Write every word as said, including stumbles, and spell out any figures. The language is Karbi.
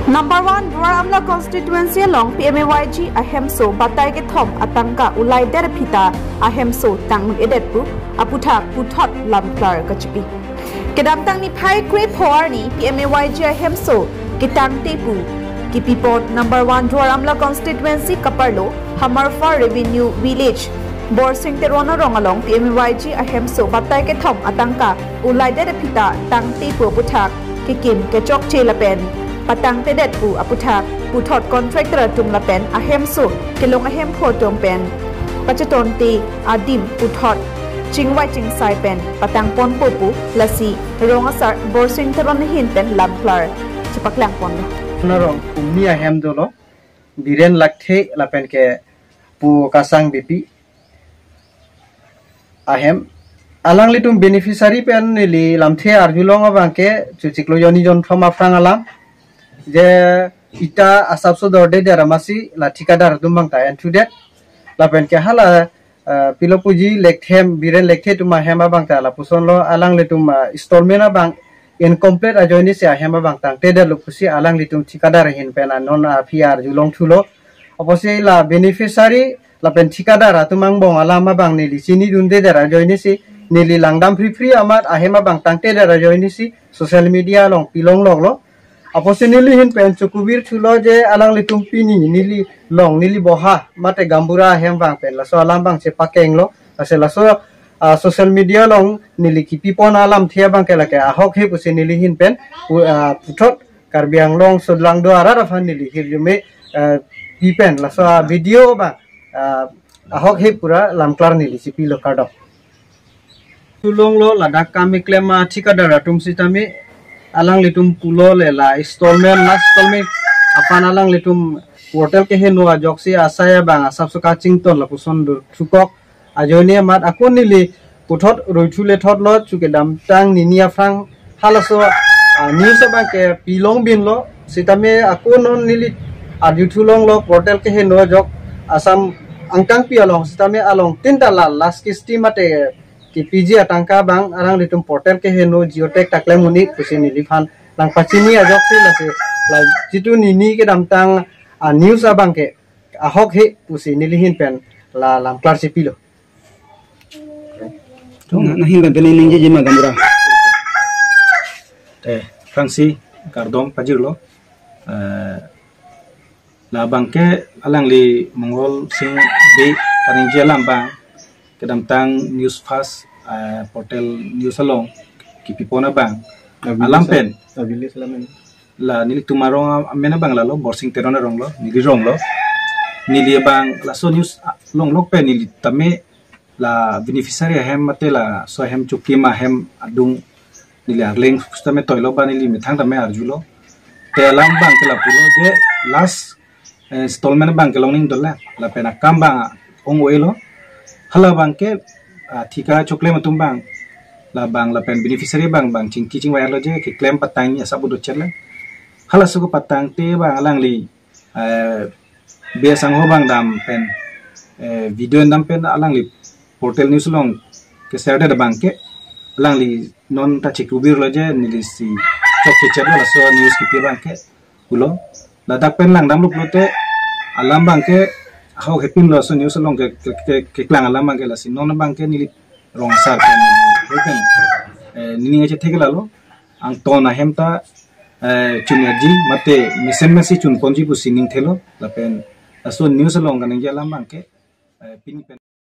Number one Duar Amla constituency along P M A Y G ahemso batai kethom atangka ulaidet aphi ta ahemso tang-un-edet pu aputhak puthot lamklar kachipi. Kedamtang niphai krepho arni P M A Y G ahemso ketangte pu kipipon number one Duar Amla constituency kaparlo Hamarfa Revenue Village Borsing Teron arong along P M A Y G ahemso batai kethom atangka ulaidet aphi ta tangte pu aputhak kekim kechokche lapen patangtedet pu aputhak puthot contractor atum lapen ahemso kelong ahemphu atum pen kachetonte adim puthot chingvai chingsai pen patangponpo pu lasi rong asar Borsing Teron ahin pen lamklar chepaklangponlo. Arong Umni ahem dolo, Biren Lakthe lapen ke Pu Kasang Beypi ahem. Alanglitum beneficiary pen neli lamthe arjulong abangke chuchiklo jonni jonthom aphrang alam je ita asapso dordedet amatsi la thikadar atum abang ta enthudet. Lapen ke hala, ah, pilo puji Lekthem, Biren Lekthe atum ahem abang ta lapusonlo, alanglitum, ah, installment abang incomplete ajoinesi ahem abang tangtedetlo pusi alanglitum thikadar ahin pen anon aphi arjulongthulo. Apotsi la beneficiary lapen thikadar atum angbong alam abang neli chinidundedet ajoinesi, neli langdam phriphri amat ahem abang tangtedet ajoinesi social media along pilongloklo. Apotsi neli ahin pen chukubirthulo je alanglitum pini neli long, neli boha mate Gaonbura ahem abang pen laso alam abang chepakenglo. Lasi laso, ah, social media along neli kipipon alamthe abangke lake ahokhe pusi neli ahin pen pu-, ah, puthot Karbi Anglong sodlang do arat aphan neli hirjume, ah, pi pen laso, ah, video abang, ah, ahokhe pura lamklar neli chipilo, kardom. Tulonglo ladak kam keklem athikadar atum sitame alanglitum pulo le la installment, last installment aphan alanglitum portal keheno ajoksi asai abang asapso kachington lapuson dur thukok ajoine amat ako neli puthot roithu lethotlo, chukedamtang nini aphrang halaso, ah, news abangke pilongbinlo. Sitame ako non neli arjuthulonglo portal keheno ajok Assam angtangpi along sitame along tinta la last kisti mate kipiji atangka abang alanglitum portal keheno geotag ta klem un-e pusi neliphan nangpachini ajoksi lasi la jitu nini kedamtang, ah, news abangke ahokhe pusi neli ahin pen la lamklar chipilo. Na, na ahin pen pen ningjeji ma Gaonbura. Eh, aphrangsi kardom pajirlo. Eh, labangke alangli Mongol Sing Bey kaningje alam abang kedamtang News Fast, eh, portal news along kipipon abang alam pen. Abilis alam pen. La nelitum arong amen abang lalo, Borsing Teron aronglo, neli ronglo. Neli abang laso news, ah, longlok pen neli tame la beneficiary ahem mate laso ahem chokim ahem adung neli arleng sitame toilo ba neli methang tame arjulo. Te alam abangke lapulo je last, eh, installment abangke longning dolang. Lapen akam abang ong-elo. Hala abangke, ah, thika choklem atum abang, labang lapen beneficiary abang, abang chingki chingvailo je keklem patang ni asap udo chetlang. Halaso kepatangte abang alangli, eh, Bey Sangho abang dam pen, eh, video dam pen alangli portal news along ke-share det abangke alangli non ta chikubirlo je neli si chokchechetlo laso news kipi abangke pulo. Ladak pen langdamlo pulote alam abangke ahokhe pinlo, laso news along ke, ke, ke, keklang alam abangke lasi non abangke neli rong asar pen, pen, eh, neli ngechethe ke lalo angton ahem ta, eh, chunyaji mate mesen mesi chunponji pusi ningthelo lapen laso news along kaningje alam abangke, eh, pini pen